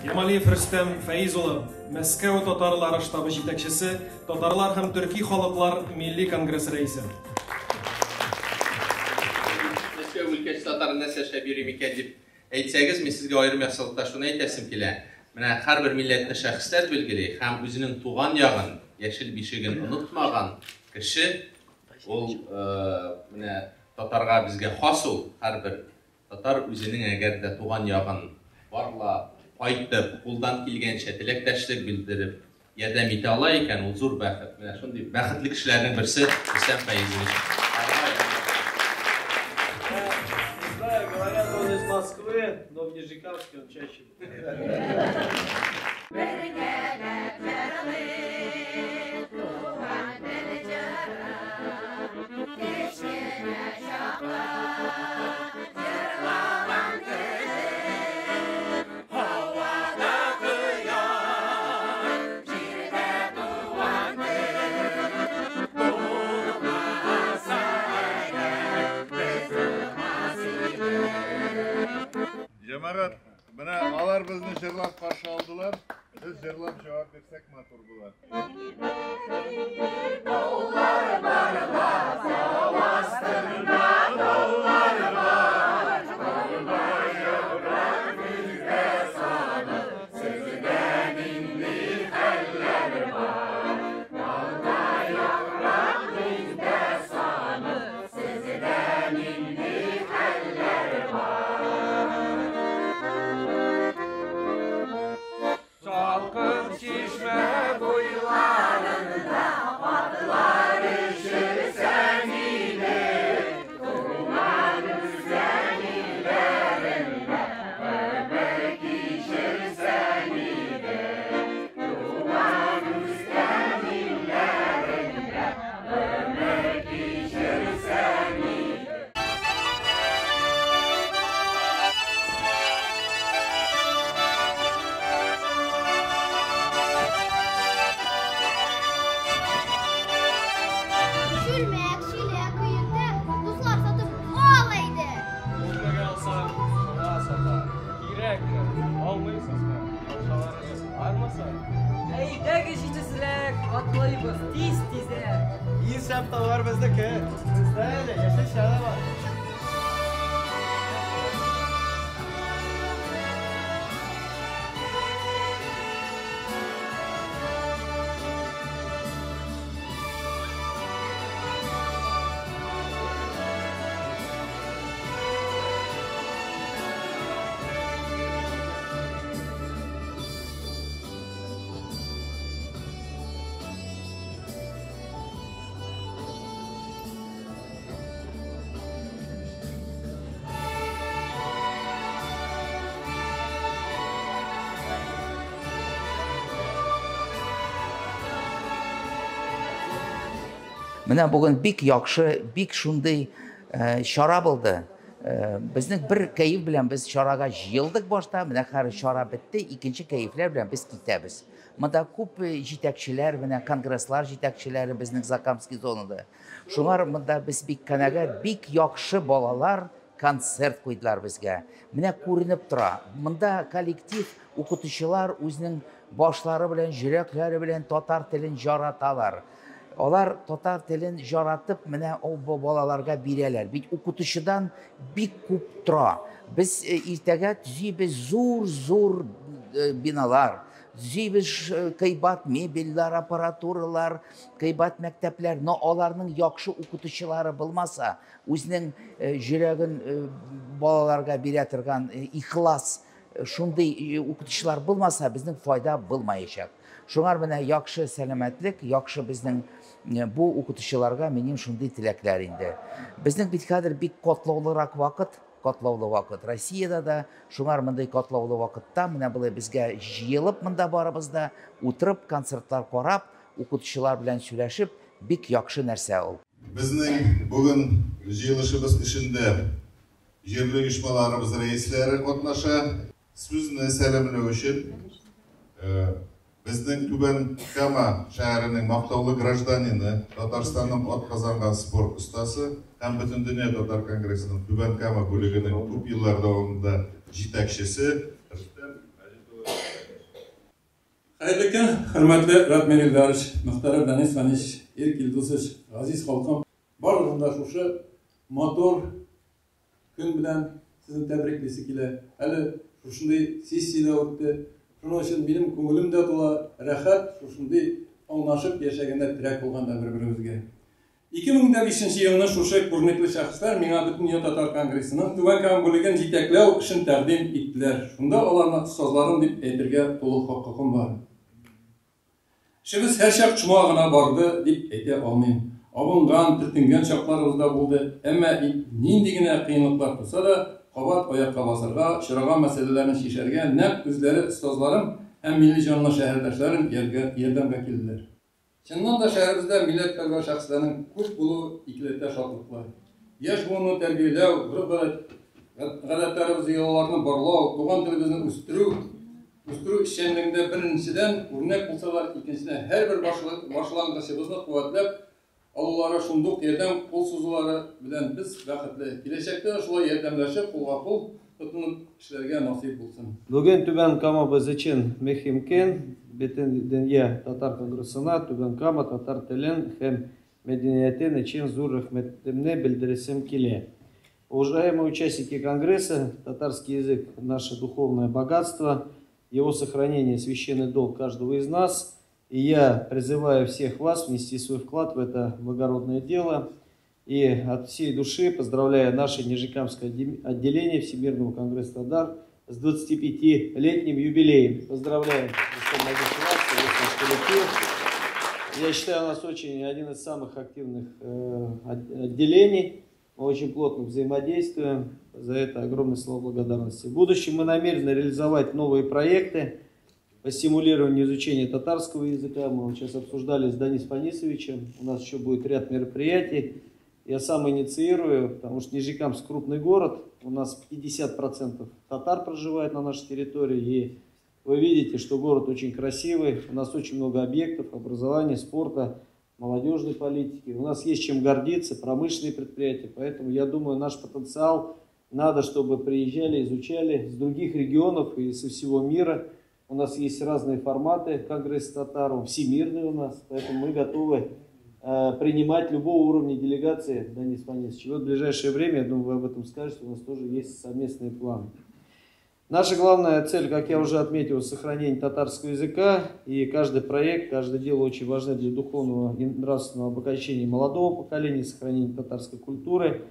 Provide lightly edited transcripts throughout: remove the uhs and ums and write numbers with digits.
Ямалиев Рөстәм Фәиз улы, Мәскәү татарлары штабы җитәкчесе, Татарлар һәм төрки халыклар милли конгрессы рәисе. Мәскәү өлкәсе татары нәрсә эшләп йөри микән дип әйтсәгез, мин сезгә аерым яссылыкта шуны әйтәсем килә. Менә һәрбер милләтне шәхесләр билгели һәм үзенең туган ягын, яшел бишеген онытмаган кеше, ул менә татарга безгә хас ул, һәрбер Татар үзенең әгәр дә туган ягын барлап, кайтып, кулдан килгәнчә теләктәшлек белдереп, ярдәм итә ала икән, ул зур бәхет. Менә шундый бәхетле кешеләрнең берсе Рөстәм Фәизович. Не знаю, говорят, он из Москвы, но в Нижнекамске он чаще. Бергәләп җырлыйк туган тел җырын, кечкенә чакта җырлаган кебек. Һавада кояш, җирдә туган тел, булмаса әгәр, без булмас идек. Җәмәгать, менә алар безне җырлап каршы алдылар. Без җырлап җавап бирсәк матур була. Таулар бар ла, тау астында таулар бар. Алма яфрак бездә саны, сездә нинди хәлләр бар? Алма яфрак бездә саны, сездә нинди хәлләр бар? Салкын чишмә буйларында атлар өшерсәң иде, туган үскән илләреңдә гомер кичерсәң иде, туган үскән илләреңдә гомер кичерсәң иде. Чүлмәк, чиләк, көянтә, дуслар сатып ал әйдә. Күпмегә алсаң, шуңа сата. Кирәкме, алмыйсызмы? Акчаларыгыз бармы соң? Әйдәгез җитезрәк, атлыйбыз тиз-тизрәк. Иң шәп товар безнеке. Бездә әле яшелчә дә бар. Менә бүген бик яхшы, бик шундый чара булды. Безнең бер кәеф белән без чарага җыелдык башта, менә хәзер чара бетте, икенче кәефләр белән без китәбез. Монда күп җитәкчеләр, менә конгресслар җитәкчеләре безнең Закамский зонада. Шуңар монда без бик канәгать, бик яхшы балалар концерт куйдылар безгә. Менә күренеп тора. Монда коллектив, укытучылар үзенең башлары белән, йөрәкләре белән татар телен жараталар. Алар татар телен жаратып, менә ул бу балаларга бирәләр. Бит укытучыдан бик күп тора. Без иртәгә төзибез зур-зур биналар, төзибез кыйбат мебельләр, аппаратуралар, кыйбат мәктәпләр. Но аларның яхшы укытучылары булмаса, үзенең йөрәген балаларга бирә торган ихлас шундый укытучылар булмаса, безнең файда булмаячак. Шуңар менә яхшы сәламәтлек, яхшы безнең бу укытучыларга минем шундый теләкләр инде. Безнең бит хәзер бик катлаулырак вакыт, катлаулы вакыт. Россиядә дә шуңар мондый катлаулы вакытта менә болай безгә җыелып монда барыбыз да утырып концертлар карап, укытучылар белән сөйләшеп, бик яхшы нәрсә ул. Безнең бүген җыелышыбыз эшендә җирле оешмаларыбыз рәисләре катнаша. Сүзне сәламләү өчен безнең Түбән Кама шәһәренең мактаулы гражданины, Татарстанның атказанган спорт остасы һәм Бөтендөнья татар конгрессының Түбән Кама бүлегенең күп еллар дәвамында җитәкчесе Рөстәм Мәҗитович. Хәерле көн, хөрмәтле Радмир Илдарович, мөхтәрәм Данис Фәнич, Ирек Илдусович, газиз халкым. Барыгызны да шушы матур көн белән сезне тәбриклисе килә. Әле шушындый сессия дә үтте. Шуның өчен минем күңелем дә тула, рәхәт, шушындый аңлашып яшәгәндә терәк булганда бер-беребезгә. 2005 нче елны шушы күренекле шәхесләр миңа Бөтендөнья татар конгрессының Түбән Кама бүлеген җитәкләү эшен тәкъдим иттеләр. Шунда аларны остазларым дип әйтергә тулы хокукым бар. Эшебез һәрчак шома гына барды дип әйтә алмыйм. Абынган, төртенгән чакларыбыз да булды. Әмма нинди генә кыенлыклар туса да, кабат аякка басарга, очраган мәсьәләләрне чишәргә нәкъ үзләре остазларым һәм милли җанлы шәһәрдәшләрем ярдәмгә килделәр. Чыннан да шәһәребездә милләтпәрвәр шәхесләрнең күп булуы икеләтә шатлыклы. Яшь буынны тәрбияләү, гореф-гадәтләребез, йолаларны барлау, туган телебезне үстерү, үстерү эшчәнлегендә беренчедән, үрнәк булсалар, икенчедән, һәрбер башлангычыбызны куәтләп алулары, шундук ярдәм кул сузулары белән без бәхетле. Киләчәктә дә шулай ярдәмләшеп, кулга-кул тотынып эшләргә насыйп булсын. Бүген Түбән Камабыз өчен мөһим көн, Бөтендөнья татар конгрессына Түбән Кама татар телен һәм мәдәниятен өчен зур рәхмәтемне белдерәсем килә. Уважаемые участники Конгресса, татарский язык – наше духовное богатство, его сохранение – священный долг каждого из нас. И я призываю всех вас внести свой вклад в это благородное дело. И от всей души поздравляю наше Нижнекамское отделение Всемирного конгресса татар с 25-летним юбилеем. Поздравляем, Рустам вас, весь наш коллектив. Я считаю, у нас очень один из самых активных отделений. Мы очень плотно взаимодействуем. За это огромное слово благодарности. В будущем мы намерены реализовать новые проекты по стимулированию изучения татарского языка. Мы вот сейчас обсуждали с Данисом Фанисовичем. У нас еще будет ряд мероприятий. Я сам инициирую, потому что Нижнекамск крупный город. У нас 50% татар проживает на нашей территории. И вы видите, что город очень красивый. У нас очень много объектов, образования, спорта, молодежной политики. У нас есть чем гордиться, промышленные предприятия. Поэтому, я думаю, наш потенциал надо, чтобы приезжали, изучали с других регионов и со всего мира. У нас есть разные форматы Конгресса татар, он всемирный у нас, поэтому мы готовы принимать любого уровня делегации, Данис Фанисович. Вот в ближайшее время, я думаю, вы об этом скажете, у нас тоже есть совместные планы. Наша главная цель, как я уже отметил, сохранение татарского языка. И каждый проект, каждое дело очень важны для духовного и нравственного обогащения молодого поколения, сохранения татарской культуры.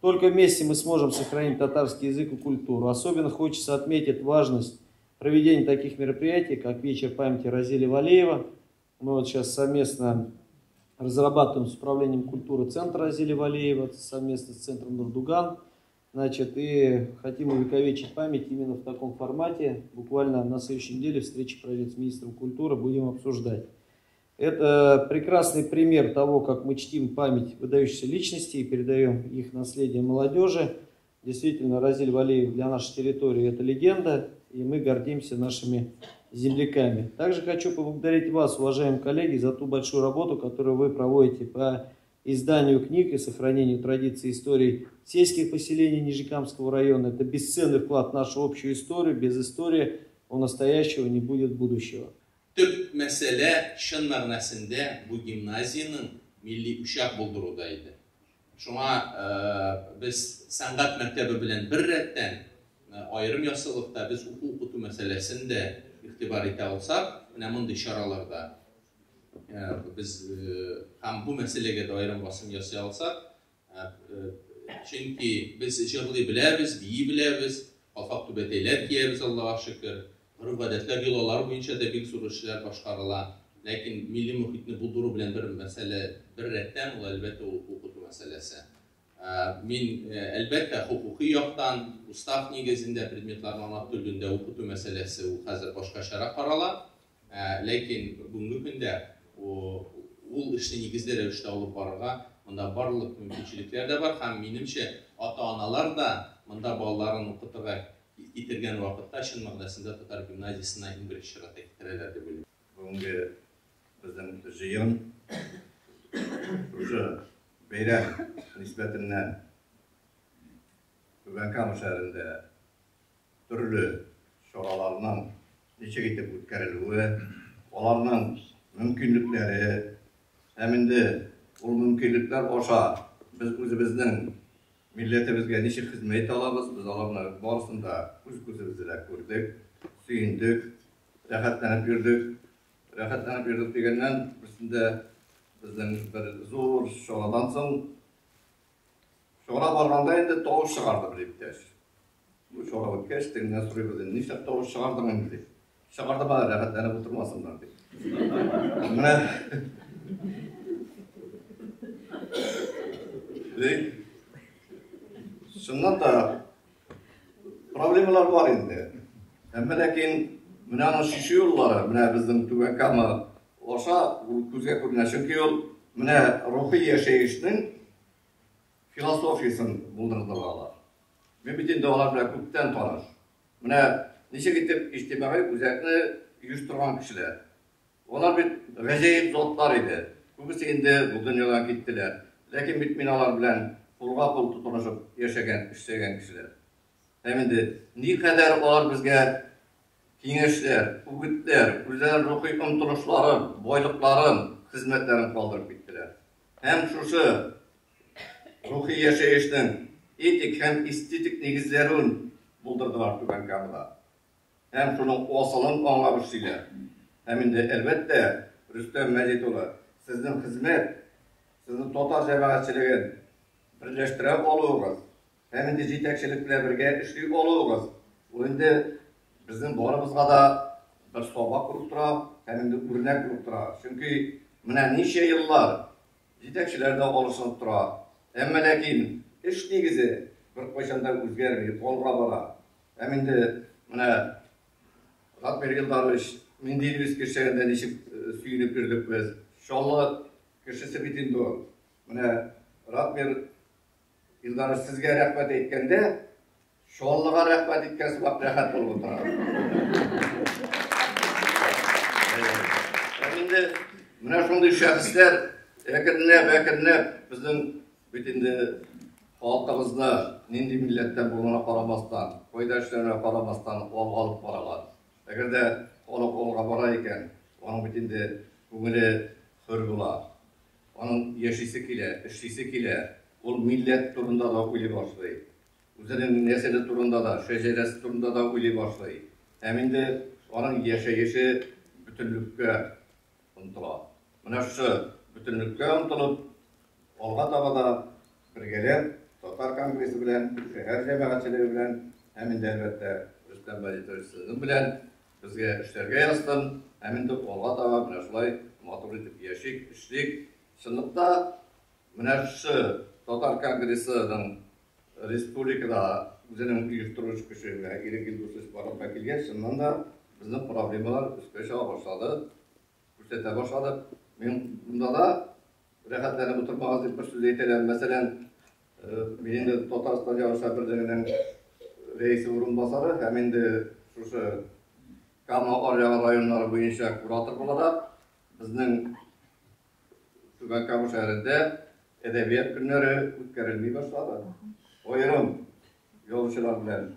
Только вместе мы сможем сохранить татарский язык и культуру. Особенно хочется отметить важность проведения таких мероприятий, как вечер памяти Разиля Валеева. Мы вот сейчас совместно разрабатываем с управлением культуры центра Разиля Валеева, совместно с центром Нурдуган. Значит, и хотим увековечить память именно в таком формате. Буквально на следующей неделе встреча пройдет с министром культуры, будем обсуждать. Это прекрасный пример того, как мы чтим память выдающихся личностей и передаем их наследие молодежи. Действительно, Разиль Валеев для нашей территории – это легенда, и мы гордимся нашими земляками. Также хочу поблагодарить вас, уважаемые коллеги, за ту большую работу, которую вы проводите по изданию книг и сохранению традиций истории сельских поселений Нижнекамского района. Это бесценный вклад в нашу общую историю. Без истории у настоящего не будет будущего. Төп мәсьәлә чын мәгънәсендә бу гимназиянең милли учак булдыруда иде. Шуңа без сәнгать мәктәбе белән бер рәттән аерым яссылыкта без уку-укыту мәсьәләсен дә игътибар итә алсак, менә мондый чараларда без һәм бу мәсьәләгә дә аерым басым ясый алсак, чөнки без җырлый беләбез, бии беләбез, калфак түбәтәйләр киябез, Аллага шөкер. Гореф-гадәтләр, йолалар буенча да бик зур эшләр башкарыла. Ләкин милли мохитне булдыру белән бер мәсьәлә бер рәттән, ул әлбәттә уку-укыту мәсьәләсе. Мин әлбәттә хокукый яктан, устав нигезендә предметларны ана телендә укыту мәсьәләсе ул хәзер башкачарак карала. Ләкин бүгенге көндә ул эшне нигезле рәвештә алып барырга монда барлык мөмкинчелекләр дә бар һәм минемчә ата-аналар да монда балаларын укытырга китергән вакытта чын мәгънәсендә татар гимназиясенә иң беренче чиратта китерәләр дип уйлыйм. Бүгенге безнең җыен шушы бәйрәм нисбәтеннән Түбән Кама шәһәрендә төрле чараларның ничек итеп үткәрелүе, Аларның мөмкинлекләре һәм инде ул мөмкинлекләр аша без үзебезнең милләтебезгә ничек хезмәт итә алабыз, без аларны барысын да үз күзебез белән күрдек, сөендек, рәхәтләнеп йөрдек. Рәхәтләнеп йөрдек дигәннән, берсендә безнең бер зур чарадан соң, чара барганда инде тавыш чыгарды бер иптәш. Бу чара үткәч, тегеннән сорыйбыз инде, нишләп тавыш чыгардың инде дип. Чыгардым әле, рәхәтләнеп утырмасыннар дип. Менә Чыннан да проблемалар бар инде. Әмма ләкин менә аның чишү юллары, менә безнең Түбән Кама аша ул күзгә күренә. Чөнки ул менә рухи яшәешнең философиясен булдырдылар алар. Мин бит инде алар белән күптән таныш. Менә ничек итеп иҗтимагый үзәкне оештырган кешеләр. Алар бит гаҗәеп затлар иде. Күбесе инде бу дөньядан киттеләр. Ләкин бит мин алар белән кулга-кул тотынышып яшәгән, эшләгән кешеләр. Һәм инде никадәр алар безгә киңәшләр, үгетләр, үзләренең рухи омтылышларын, байлыкларын, хезмәтләрен калдырып киттеләр. Һәм шушы рухи яшәешнең этик һәм эстетик нигезләрен булдырдылар Түбән Камада. Һәм шуның асылын аңлап эшлиләр. Һәм инде, әлбәттә, Рөстәм Мәҗит улы, сезнең хезмәт, сезнең татар җәмәгатьчелеген берләштерә алуыгыз, һәм инде җитәкчелек белән бергә эшли алуыгыз, ул инде безнең барыбызга да бер сабак булып тора, һәм инде үрнәк булып тора. Чөнки менә ничә еллар җитәкчеләр дә алышынып тора. Әмма ләкин эш нигезе беркайчан да үзгәрми, алга бара. Һәм инде менә Ратмир Илдарович Менделеевск эшләгәндә ничек сөенеп йөрдек без. Чаллы кешесе бит инде ул. Менә Ратмир Илдарович сезгә рәхмәт әйткәндә, Чаллыга рәхмәт иткән сымак рәхәт булып утыра. Һәм инде менә шундый шәхесләр әкренләп, әкренләп безнең бит инде халкыбызны нинди милләттән булуына карамастан, кайда эшләвенә карамастан алга алып баралар. Әгәр дә халык алга бара икән, аның бит инде күңеле хөр була. Аның яшисе килә, эшлисе килә. Ул милләт турында да уйлый башлый. Үзенең нәселе турында да, шәҗәрәсе турында да уйлый башлый. Һәм инде аның яшәеше бөтенлеккә омтыла. Менә шушы бөтенлеккә омтылып, алга таба да бергәләп Татар конгрессы белән, шәһәр җәмәгатьчелеге белән һәм инде, әлбәттә, Рөстәм Вәлитович сезнең белән безгә эшләргә язсын. Һәм инде алга таба менә шулай матур итеп яшик, эшлик. Чынлыкта, менә шушы Татар конгрессының республикада үзенең оештыручы көче менә Ирек Илдусович барлыкка килгәч, чыннан да безнең проблемалар өскә чыга башлады, күрсәтә башлады. Мин монда да рәхәтләнеп утырмагыз дип бер сүз әйтәләм. Мәсәлән, мин инде Татарстан Язучылар берлегенең рәисе урынбасары һәм инде шушы Кама аръягы районнары буенча куратор буларак безнең Түбән Кама шәһәрендә әдәбият көннәре үткәрелми башлады. Аерым язучылар белән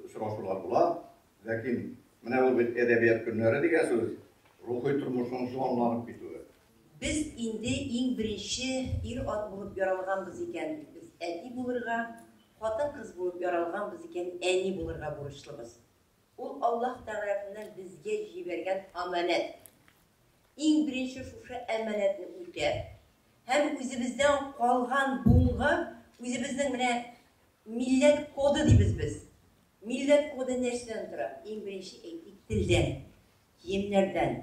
очрашулар була. Ләкин менә ул бит әдәбият көннәре дигән сүз, рухи тормышның җанланып китүе. Без инде иң беренче ир-ат булып яралганбыз икән, без әти булырга, хатын-кыз булып яралганбыз икән, әни булырга бурычлыбыз. Ул Аллаһ Тәгаләсеннән безгә җибәргән амәнәт. Иң беренче шушы әманәтне үтәп һәм үзебездән калган буынга үзебезнең менә милләт коды дибез без. Милләт коды нәрсәдән тора? Иң беренче әйтик, телдән, киемнәрдән,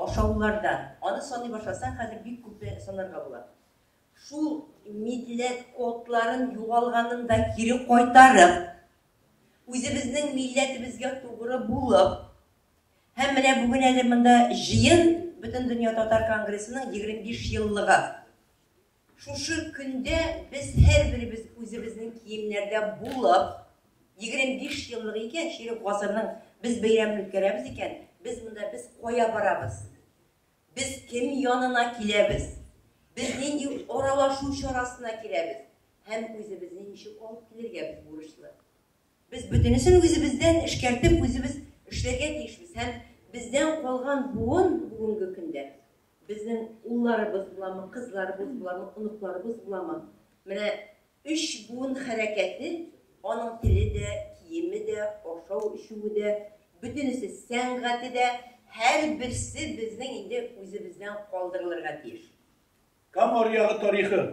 ашаулардан. Аны саный башласаң, хәзер бик күп санарга була. Шул милләт кодларын югалганын да кире кайтарып, үзебезнең милләтебезгә тугры булып, Һәм менә бүген әле монда җыен, Бөтендөнья татар конгрессының 25 еллыгы. Шушы көндә без һәрберебез үзебезнең киемнәрдә булып, 25 еллык икән, чирек гасырның без бәйрәмен үткәрәбез икән, без монда без кая барабыз? Без кем янына киләбез? Без нинди аралашу чарасына киләбез? Һәм үзебезне ничек алып килергә без бурычлы? Без бөтенесен үзебездән эшкәртеп, үзебез эшләргә тиешбез. Һәм Бездән калган буын бүгенге көндә безнең улларыбыз буламы, кызларыбыз буламы, оныкларыбыз буламы? Менә өч буын хәрәкәте, аның теле дә, киеме дә, ашау-эчүе дә, бөтенесе, сәнгате дә, һәрберсе безнең инде үзебездән калдырылырга тиеш. Кама аръягы тарихы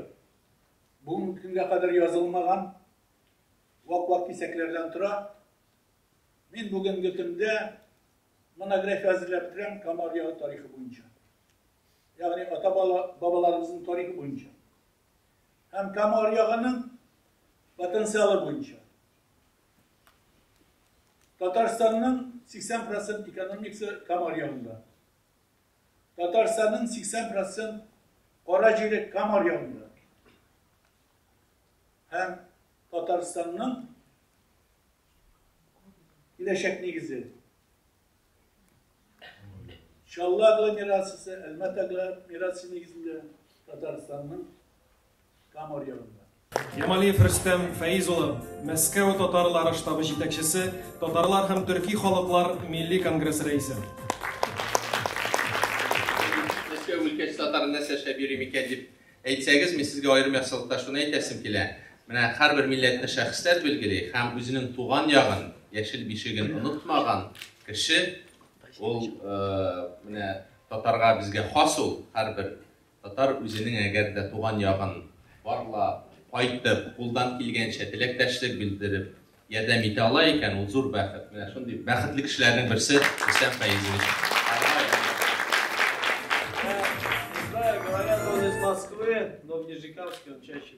бүгенге көнгә кадәр язылмаган, вак-вак кисәкләрдән тора. Мин бүгенге көндә монография әзерләп бетерәм Кама аръягы тарихы буенча. Ягъни ата-бабаларыбызның тарихы буенча. Һәм Кама аръягының потенциалы буенча. Татарстанның 80 процент экономикасы Кама аръягында. Татарстанның 80 процент кара җире Кама аръягында. Һәм Татарстанның киләчәк нигезе Чаллы агломерациясе, Әлмәт агломерациясе нигезендә Татарстанның Кама аръягында. Ямалиев Рөстәм Фәиз улы, Мәскәү татарлары штабы җитәкчесе, Татарлар һәм төрки халыклар милли конгрессы рәисе. Мәскәү өлкәсе татары нәрсә эшләп йөри микән дип әйтсәгез, мин сезгә аерым яссылыкта шуны әйтәсем килә. Менә һәрбер милләтне шәхесләр билгели һәм үзенең туган ягын, яшел бишеген онытмаган кеше, ул менә татарга безгә хас ул, һәрбер татар үзенең әгәр дә туган ягын барлап, кайтып, кулдан килгәнчә теләктәшлек белдереп, ярдәм итә ала икән, ул зур бәхет. Менә шундый бәхетле кешеләрнең берсе Рөстәм Фәизович. Не знаю, говорят, он из Москвы, но в Нижнекамске он чаще.